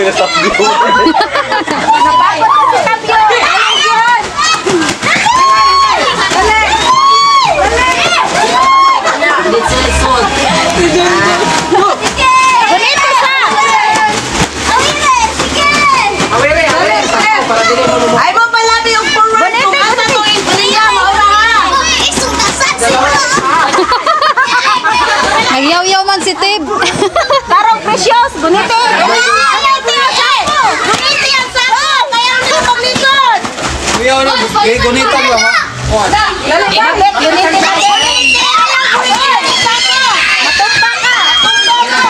Yung sabi ko. Napagod na si Tapio. Ayun yun. Dali. Dali. Bonito sa. Awere, awere. Para dili mo mo. Ay mo palabi yung forward kung asa to intriya maura ha. Nagyaw-yaw man si Tib. Tarong precious. Bonito. Bonito yan sa ako. Kaya ang likod. Kuya, ano? Gunita mo ha? Bakit? Bonito na. Matumba ka. Matumba ka.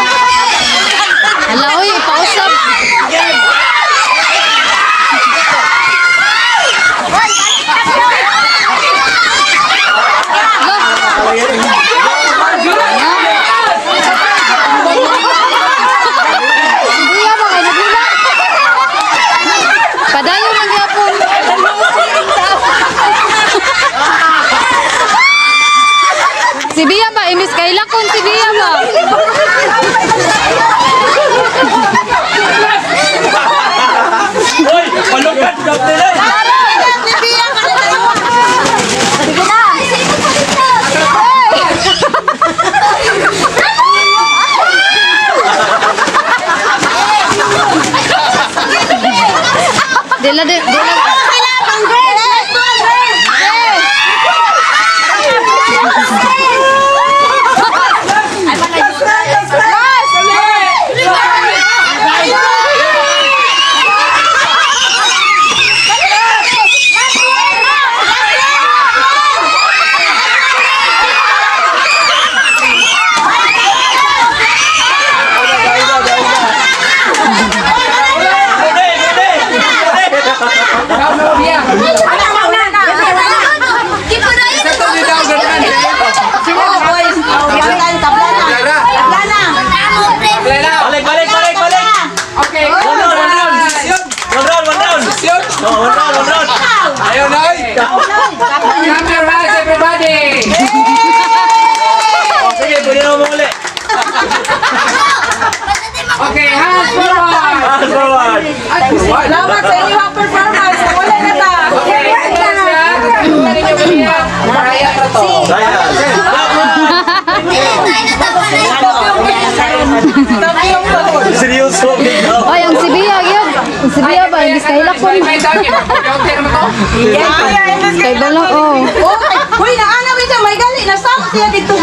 Hala, oy, ipausap. Sibuya ba kay nagula? Padayon man gyapon. Si Bia ba? Imis kay lakon si Bia ba? Hoy, palukat ka nila. Sige na. Dila di dila. Gune, gune. Ikaw na biya. Sa to ni daw ganun. Oh, boys. Tabla na. Tabla na. Play na. Balik, balik, balik, balik. Okay. One round, one round. One round, one round. No, one round, one round. Ayaw na oy. Clap your hands, everybody. Oh, sige, pwede na umuli. Okay, hands forward. Hands forward. Hands forward. Salamat sa inyong performance. Wala na ta. Okay, hands na. Ninyo biya. Kaya pa to. Ayan. Seryoso, ikaw. Oy, ang si Bia gyud. Ang si Bia ba imbis kay lakon. May dami. Counter mo to. Kay bala oh. Oh, huy, naana mi siya may gali nasama siya dito.